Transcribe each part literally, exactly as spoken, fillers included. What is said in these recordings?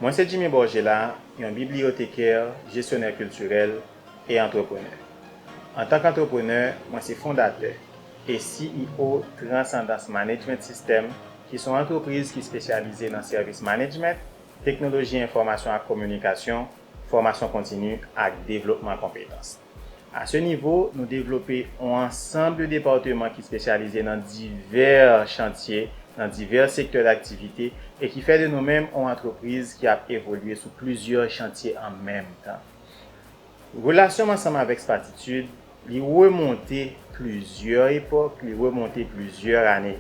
Mwen se Jimmy Borgela, yon bibliyotekè, jesyonè kiltirèl e antreprenè. Antank antreprenè, mwen se fondatè e C E O Transcendance Management System, ki se yon antrepriz ki espesyalize nan sèvis management, teknoloji enfòmasyon ak kominikasyon, fòmasyon kontini ak devlopman konpetans. A se nivo, nou devlope yon ansanm de depatman ki espesyalize nan divè chantye, nan divè sektè daktivite, e ki fè de nou menm yon antrepriz ki ap evolye sou plizyè chantye an menm tan. Relasyon m ansanm avèk Spatitude, li remonte plizyè epòk, li remonte plizyè ane.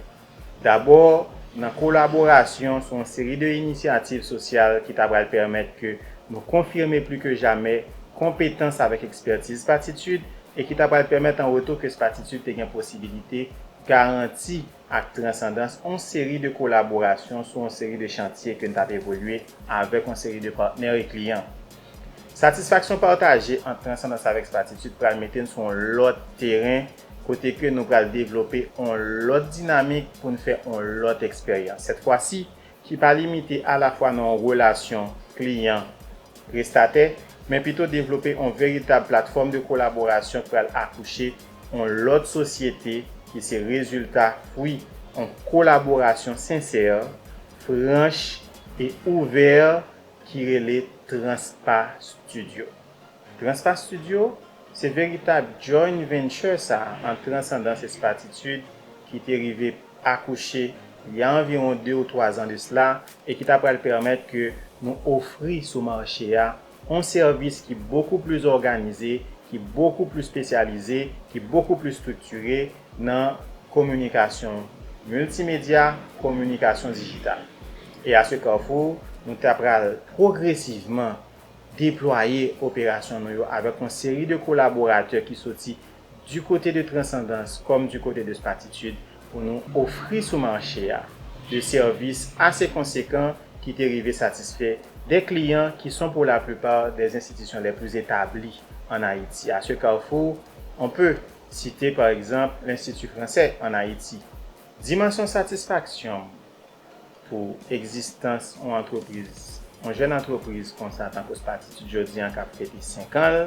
Dabò, nan kolaborasyon sou yon seri de inisyativ sosyal ki ta pral pèmèt ke nou konfime pli ke jamè konpetans avèk ekspètiz Spatitude e ki ta pral pèmèt an retou ke Spatitude te gen posibilite garanti ak Transandans yon seri de kolaborasyon sou yon seri de chantye ke n t ap evolye avèk yon seri de patnè e kliyan. Satisfaksyon pataje ant Transandans avèk Spatitude pral mete n sou yon lòt teren kote ke nou pral devlope yon lòt dinamik pou n fè yon lòt eksperyans. Sèt fwa si, ki pa limite alafwa nan yon relasyon kliyan-prestatè, men pito devlope yon veritab platfòm de kolaborasyon ki pral akouche yon lòt sosyete ki se rezilta fwi yon kolaborasyon sensè, franch e ouvè ki rele Transpa Studio. Transpa Studio se veritab joint venture sa a ant Transandans e Spatitude ki te rive akouche il y a anviwon de ou twa zan de sila e ki ta pral pèmèt ke nou ofri sou mache a yon sèvis ki bokou plis òganize, ki bokou plis espesyalize, ki bokou plis estriktire nan kominikasyon miltimedya, kominikasyon dijital. E a se kafou, nou ta pral pwogresivman deplwaye operasyon nou yo avèk yon seri de kolaboratè ki soti du kote de Transandans kòm du kote de Spatitude pou nou ofri sou mache a de sèvis ase konsekan ki te rive satisfè de kliyan ki sont pour la plupart des institutions les plus établies en Haïti. À ce carrefour, on peut citer par exemple l'Institut français en Haïti. Dimansyon satisfaksyon pou egzistans yon antrepriz, yon jèn antrepriz konsa tankou Spatitude jodi an k ap fete senk an l,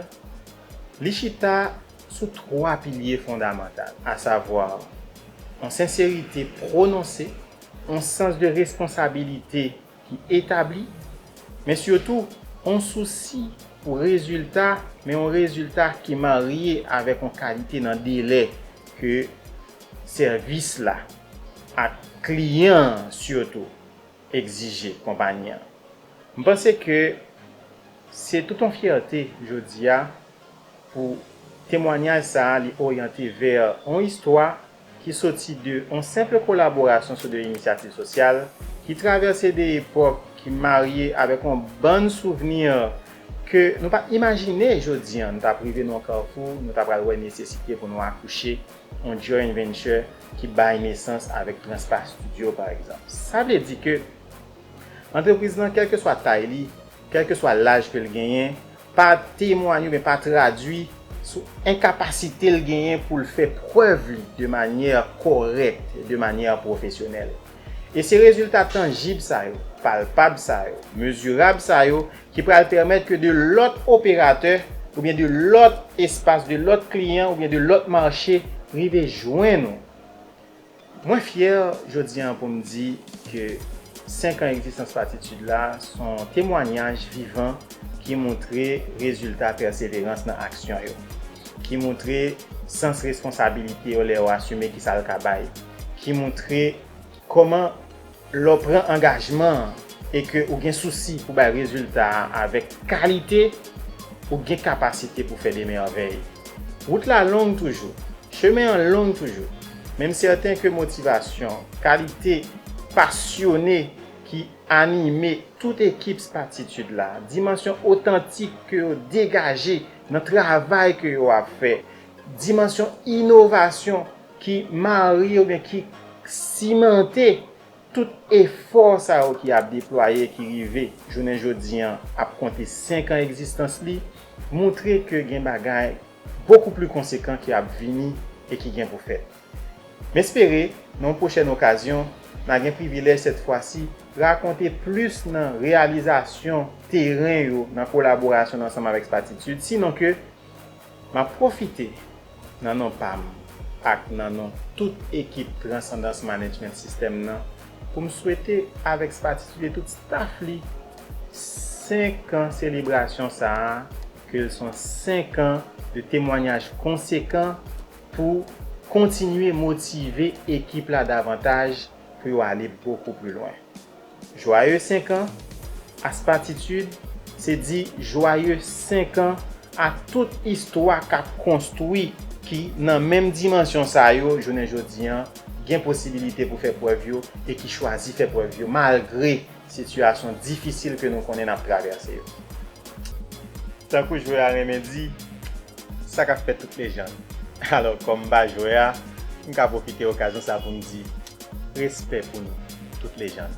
li chita sou twa pilye fondamantal, asavwa yon senserite pwononse, yon sans de responsabilite ki etabli, men sitou yon sousi pou rezilta, men yon rezilta ki marye avèk yon kalite nan delè ke sèvis la ak kliyan an sitou egzije konpayi an. M panse ke se tout yon fyète jodi a pou temwanyaj sa a li oryante vè yon istwa ki soti de yon senp kolaborasyon sou de inisyativ sosyal ki travèse de epòk ki marye avèk yon bann souvni ke nou pa t imajine jodi an nou t ap rive nan yon kafou, nou ta pral wè nesesite pou nou akouche yon joint venture ki bay nesans avèk Transpa Studio pa egzanp. Sa vle di ke antrepriz lan, kèlkeswa tay li, kèlkeswa laj ke l genyen, pa temwanye oubyen pa tradui sou enkapasite l genyen pou l fè prèv li de manyè kòrèk, de manyè pwofesyonèl. E se rezilta tanjib sa yo, palpab sa yo, mezirab sa yo ki pral pèmèt ke de lòt operatè oubyen de lòt espas, de lòt kliyan oubyen de lòt mache rive jwenn ou. Mwen fyè jodi an pou m di ke senk an egzistans Spatitude la se yon temwanyaj vivan ki moutre rezilta pèseverans nan aksyon yo, ki moutre sans responsabilite yo lè yo asime kisa l ka bay, ki moutre kòman lè w pran angajman an e ke ou gen sousi pou bay rezilta a avèk kalite, ou gen kapasite pou fè de mèvèy. Wout la long toujou, chemen an long toujou, men m sèten ke motivasyon, kalite pasyone ki anime tout ekip Spatitude la, dimansyon otantik ke yo degaje nan travay ke yo ap fè, dimansyon inovasyon ki marye oubyen ki simante tout efò sa yo ki ap deplwaye ki rive jounen jodi an ap konte senk an egzistans li, moutre ke gen bagay bokou pli konsekan ki ap vini e ki gen pou fèt. M espere, nan yon pwochèn okazyon, n a gen privilèj sèt fwa si rakonte plis nan reyalizasyon teren yo nan kolaborasyon ansanm avèk Spatitude, sinon ke m ap pwofite nan non pa m ak nan non tout ekip Transcendance Management System nan pou m swete avèk Spatitude e tout staff li senk an selebrasyon sa a, ke l se yon senk an de temwanyaj konsekan pou kontinye motive ekip la davantaj pou yo ale bokou pli lwen. Joyeux senk an a Spatitude, se di joyeux senk an a tout istwa k ap konstwi ki nan menm dimansyon sa yo jounen jodi an gen posibilite pou fè prèv yo e ki chwazi fè prèv yo malgre sitiyasyon difisil ke nou konnen n ap travèse yo. Tankou jwè a renmen di, sa k ap fèt tout lejann. Alò, kòm m pa jwè a, m ka pwofite okazyon sa pou m di, respè pou nou, tout lejann.